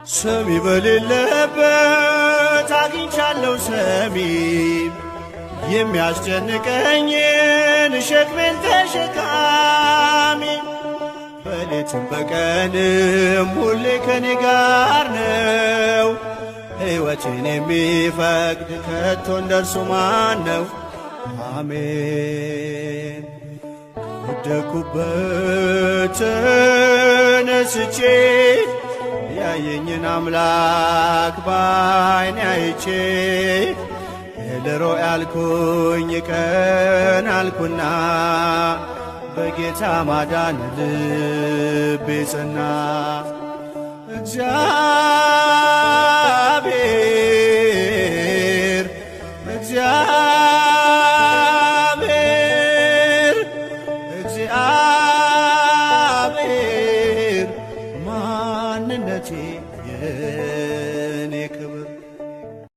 ሰሚ በሌለበት አግኝቻለሁ ሰሚ፣ የሚያስጨንቀኝን ሸክሜን ተሸካሚ፣ በሌትም በቀንም ሁሌ ከኔ ጋር ነው። ሕይወቴን የሚፈቅድ ከቶ እንደርሱ ማን ነው? አሜን። ከወደኩበት ተነስቼ ያየኝን አምላክ ባይኔ አይቼ፣ ኤልሮ ያልኩኝ ቀን አልኩና በጌታ ማዳን ልቤ ጸና። እግዚአብሔር እግዚአብሔር እግዚአብሔር ማንነቴ የሕይወቴ